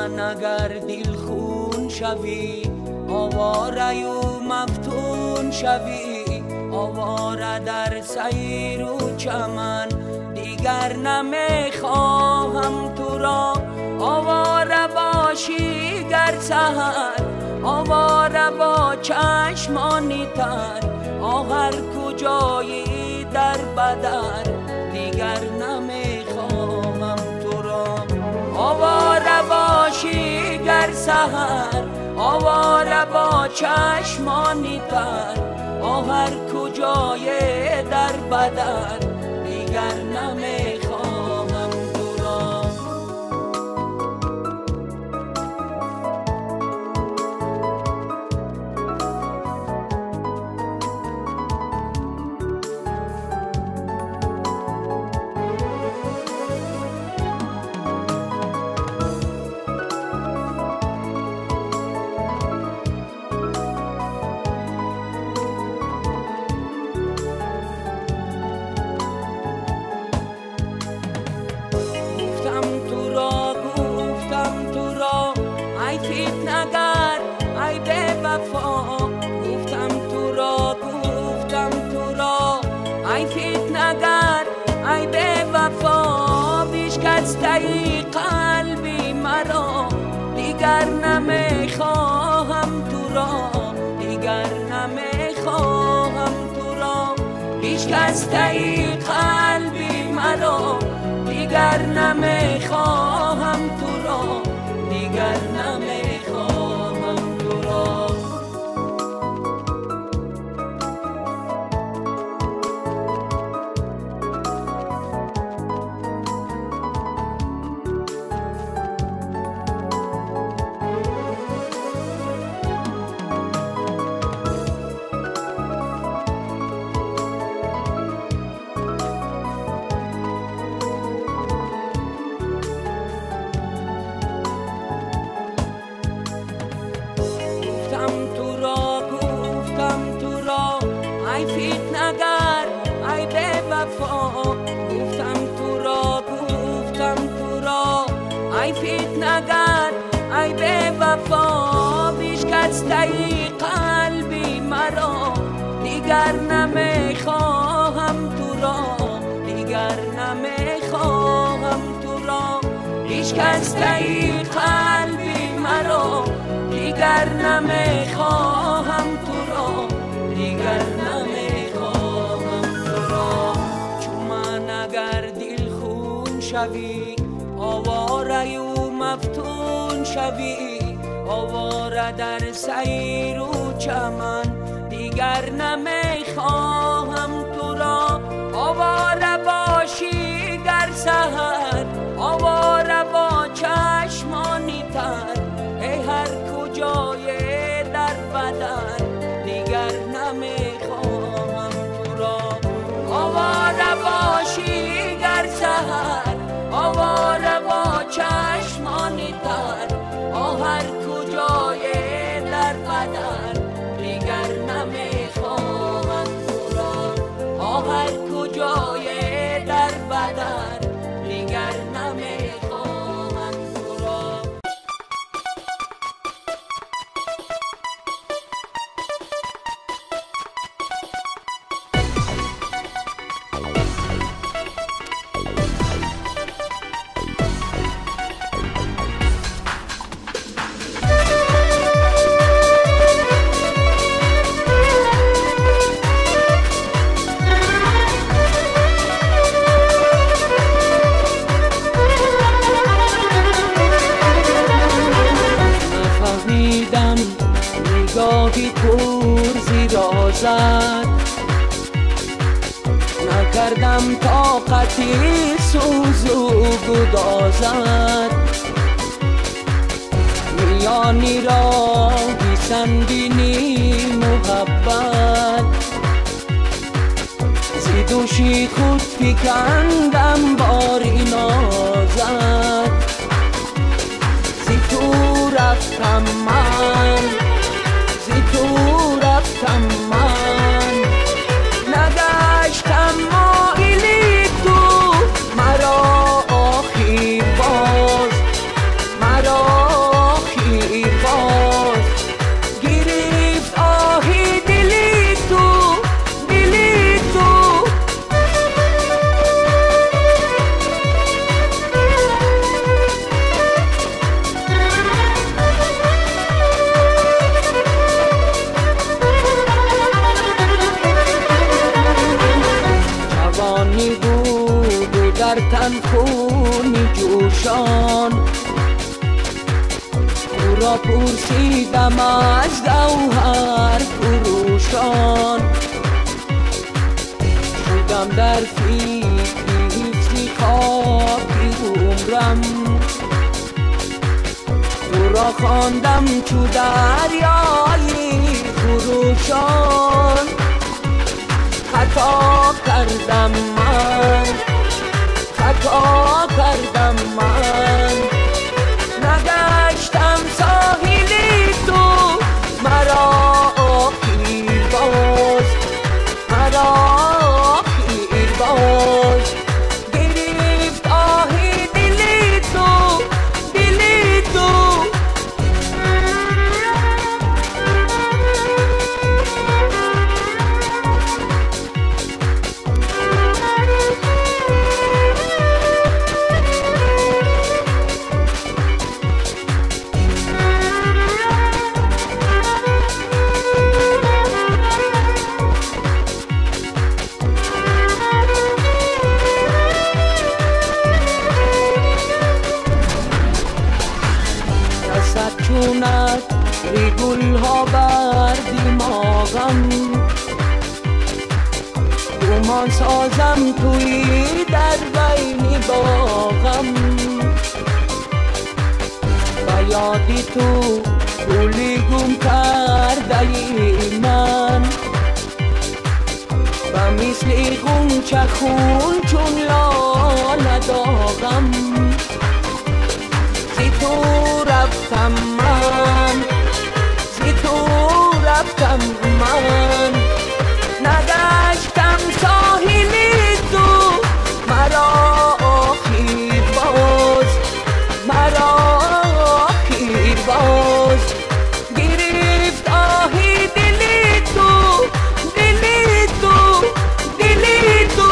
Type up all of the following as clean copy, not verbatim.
من اگر دل خون شوی، آواره و مفتون شوی، آواره در سیر و چمن دیگر نمیخواهم تو را. آواره باشی گر سحر، آواره با چشمانی تر، آخر کجایی در بدر دیگر نمیخواهم تو را. آواره باشی گر سحر، آواره با چشمانی تر، آخر کجای در بدر دیگر نمیخواهم تو را. گفتم تو را، گفتم تو را، ای فتنه‌گر، ای بی وفا، بشکسته قلبی مرا، دیگر نمیخواهم تو را، دیگر نمیخواهم تو را، بشکسته قلبی مرا، دیگر نمیخواهم تو را، دیگر نمیخواهم تو را. ای فتنه‌گر، ای بی وفا، گفتم تو را، گفتم تو را، ای فتنه‌گر، ای بی وفا، بشکسته قلبی مرا، دیگر نمیخواهم تو را، دیگر نمیخواهم تو را، بشکسته قلبی مرا، دیگر نمیخواهم تو را، دیگر نمیخواهم تو را. چون من اگر دل خون شوی، آواره و مفتون شوی، آواره در سیر و چمن دیگر نمیخواهم تو را. آواره باشی گر سحر، آواره با چشمانی تر، ای هر کجای در بدن دیگر نمیخواهم تو را. آواره باشی گر سحر، آواره با چشمانی تر، آهر کجای در بدن دیگر نمیخواهم تو را، آهر کجای در بدن دیگر نمیخواهم تو را. نگاهی پر زیرازد، نکردم طاقتی سوز و گدازد، میانی راهی سنگینی محبت، زی دوشی خود فکندم باری نازد، زی تو رفتم من، زی تو رفتم من، نگشتم مایلی تو مرا آخی باز، مرا تن خونی جوشان. او را پرسیدم از گوهر فروشان، شدم در فکری هیچ خاکی عمرم. او را خواندم چو دریایی خروشان، خطا کردم من، خطا کردم من. نگشتم ساحلی تو مرا اخیر باز، مرا اخیر باز. گرفت آه دل تو، دل تو. ریگولها بر دماغم، گمان سازم توی در بین باغم. به یادی تو گلی گم کرده ای من، و مثل غنچه خون چون لاله داغم. ز تو رفتم من، ز تو رفتم من. نگشتم ساحل تو مرا اخیر باز، مرا اخیر باز. گرفت آه دل تو، دل تو، دل تو.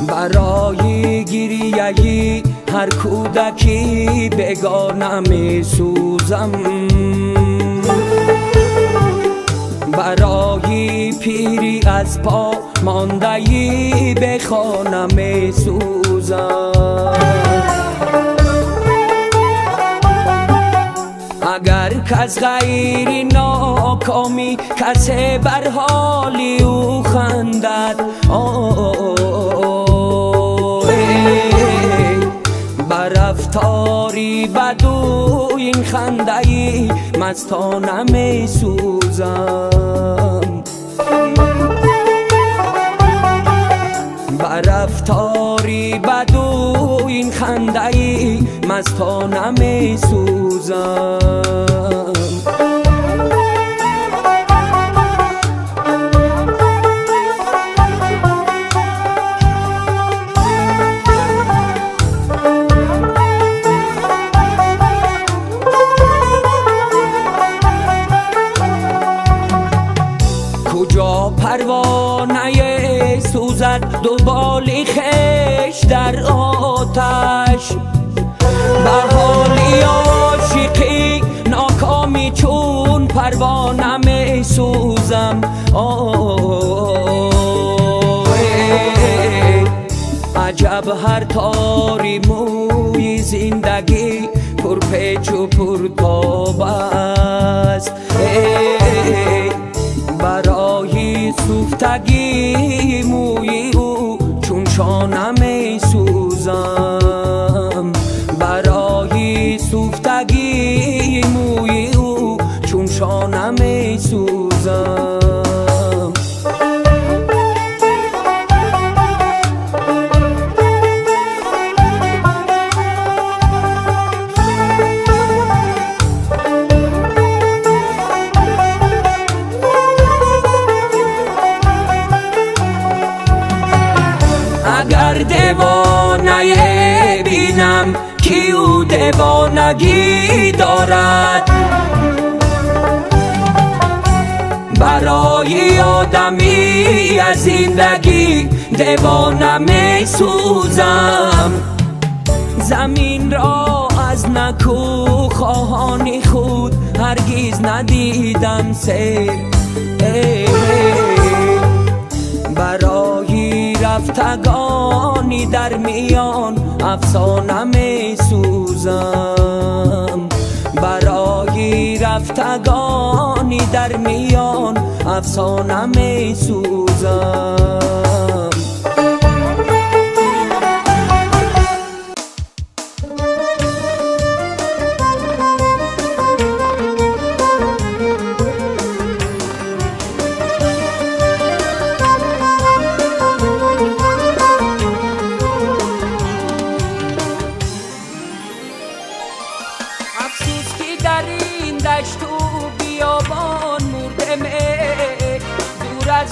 برای گریه‌ی هر کودکی بگانه می سوزم، برای پیری از پا مانده‌ای به خانه می سوزم. اگر کس غیر ناکامی کسی بر حال او خندد، بر رفتاری بدو این خنده‌ای مستانه می سوزم. بر رفتاری بدو این خنده‌ای مستانه می سوزم. کجا پروانه سوزد دو بال خویش در آتش، به حال عاشقی ناکامی چون پروانه می سوزم. عجب هر تاری موی زندگی پر پیچ و پر تاب است، برای سوختگی موی او چون شانه می سوزم. برای سوختگی موی او چون شانه می سوزم. اگر دیوانه بینم که او دیوانگی دارد، برای آدمی از زندگی دیوانه می سوزم. زمین را از نکو خواهان خود هرگز ندیدم سیر، برای رفتگانی در میان افسانه می سوزم، برای رفتگانی در میان افسانه می سوزم.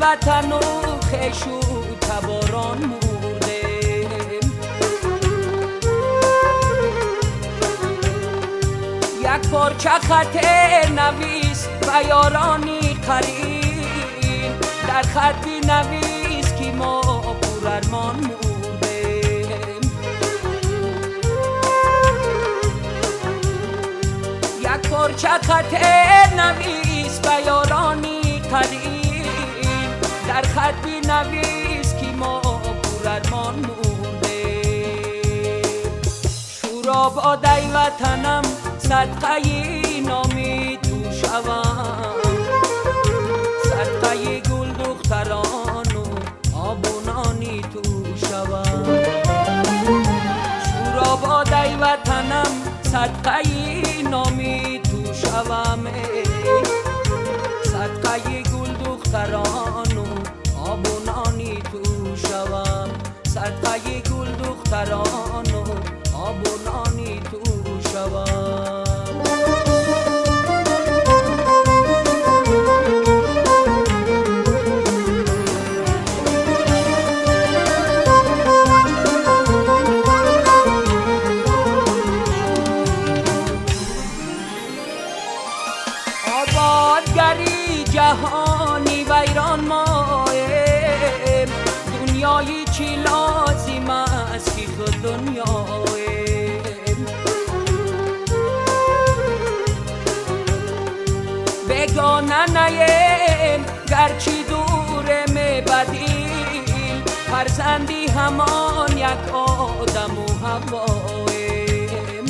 وطن و خویش و تباران مرده، یک پارچه خط نویس به یارانی قرین، در خط نویس که ما پر ارمان مرده. یک پارچه خط نویس به یارانی قرین، در خط بنویس که ما پر ارمان مرده. شورآباد ای وطنم صدقه نامی تو شوم، صدقه گل دختران و آب و نانی تو شوم. شورآباد ای وطنم صدقه نامی تو شوم، صدقه گل دختران و آب و نانی تو شوم، صدقه گل دختران و آب و نانی تو شوم. آبادگری جهانی ویران مایم، دنیای چی لازم است که خود دنیایم. بگانه نیم گرچه دورم بدیل، فرزندی همان یک آدم و حوایم.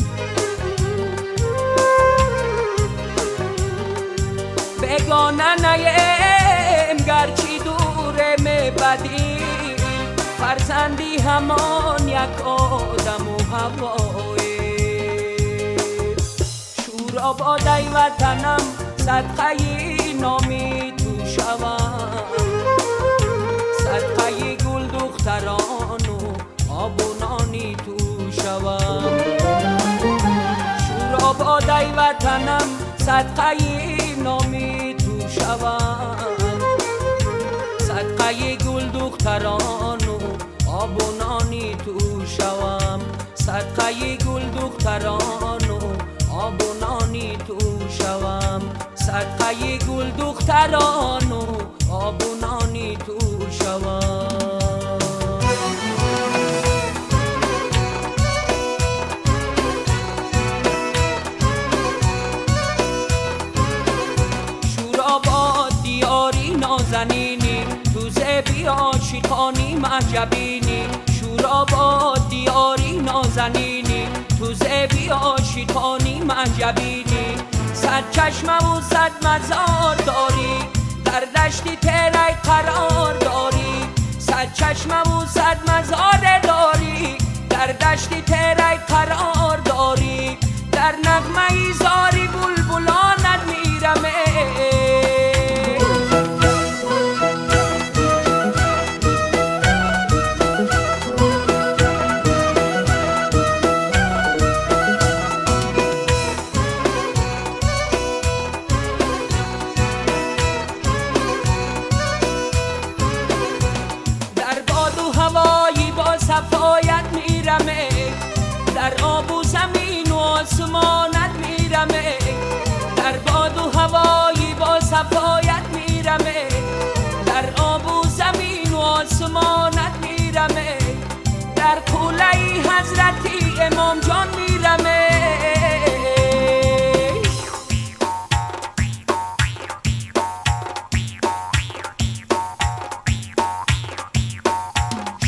بگانه نیم گرچه دورم بدیل، فرزندی همان یک آدم و حوایم. شورآباد ای وطنم صدقه نامی تو شوم، صدقه گل دختران و آب و نانی تو شوم. شورآباد ای وطنم صدقه نامی تو شوم، صدقه گل دختران و آب و نانی تو شوم، صدقه گل دختران و آب و نانی تو شوم، صدقه گل دختران و آب و نانی تو شوم. شورآباد دیاری نازنینی، تو زبی عاشقانی معجبینی. شورآباد دیاری نازنینی، تو زبی عاشقانی معجبینی. صد چشمه و صد مزار داری، در دشتی تری قرار داری. صد چشمه و صد مزار داری، در دشتی تری قرار داری. در نغمه زاری بلبلانت میرمه، صفایت میرمه، در آب و زمین و آسمانت میرمه، در باد و هوایی با صفایت میرمه، در آب و زمین و آسمانت میرمه، در کوله حضرتی امام جان میرمه.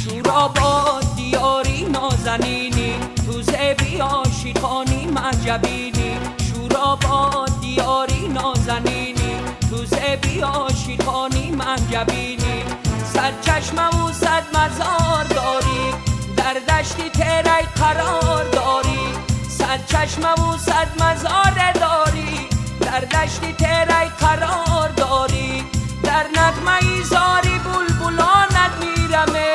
شوراباد دیاری نازنینی، تو زبی عاشقانی معجبینی، شوراباد دیاری نازنینی، تو زبی عاشقانی معجبینی، صد چشمه و صد مزار داری، در دشتی تری قرار داری، صد چشمه و صد مزار داری، در دشتی تری قرار داری، در نغمه زاری بلبلانت میرمه.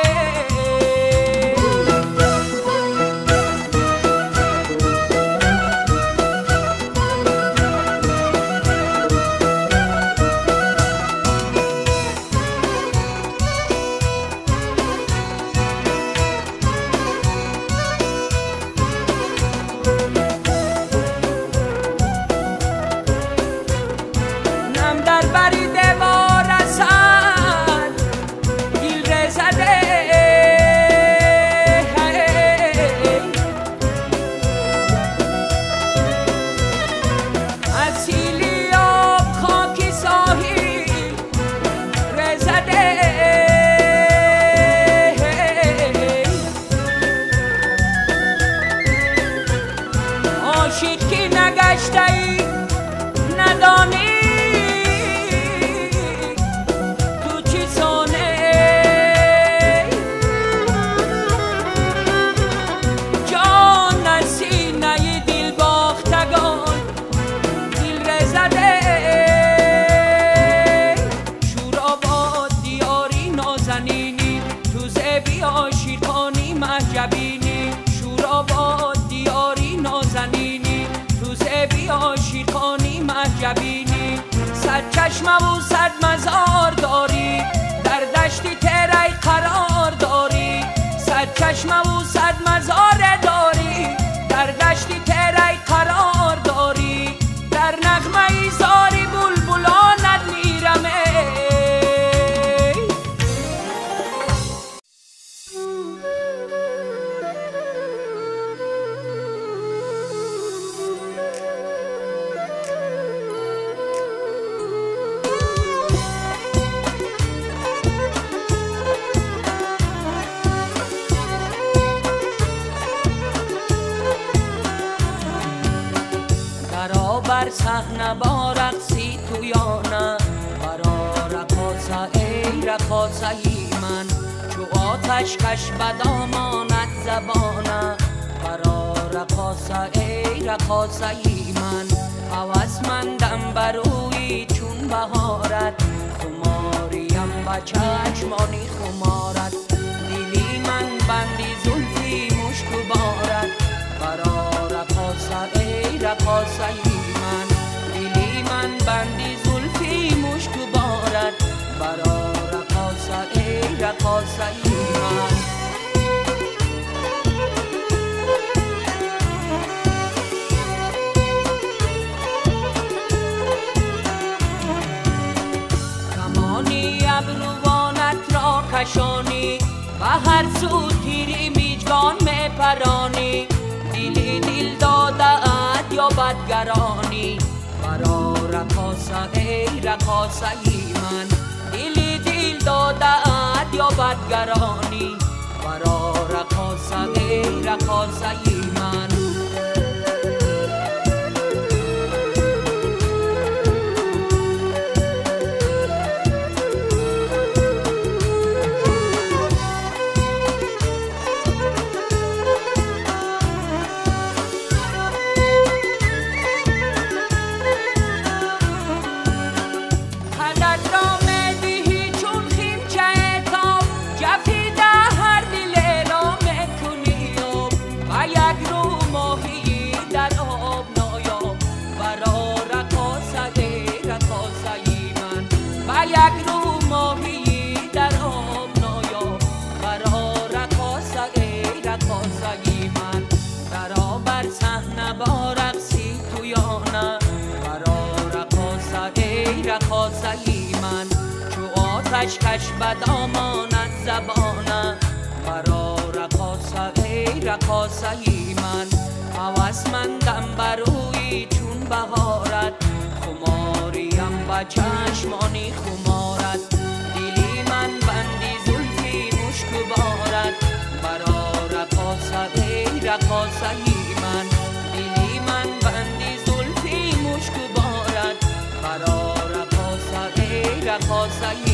ندانی تو چی سانه، جان از سینه دل باختگان دل رزده. شوراباد دیاری نازنینی، تو زبی عاشقانی معجبینی، شوراباد دیاری نازنینی، تو زبی عاشقانی معجبینی، صد چشمه و صد مزار داری، در دشتی تری قرار داری، صد چشمه و صد مزار داری، در دشتی تری قرار داری، در نغمه زاری بلبلانت میرمه. بر صحنه با رقصی تو یا نه، برا رقاصه ای رقاصه من، چو آتش کش به دامانت زبانه، برا رقاصه ای رقاصه من، هوسمندم بروی چون بهارت، خماریم به چشمانی خمارت، دلی من بندی زلفی مشک و بارت، برا رقاصه ای رقاصه من، دلی من بندی زلفی مشک و بارت، برا رقاصه ای رقاصه من. کمانی ابروانت را کشانی، به هر سو تیری میجگان میپرانی، دلی دل داده ات یا بدگرانی، برا رقاصه ای رقاصه من، دلی دل داده ات یا بدگرانی، برا رقاصه ای رقاصه من. کش کش بدامانت زبانه. برا رقاصه ای رقاصه من، هوسمندم بروی چون بهارت، خماریم به چشمانی خمارت. دلی من بندی زلفی مشک بارد، برا رقاصه ای رقاصه من، دلی من بندی زلفی مشک بارد، برا رقاصه ای رقاصه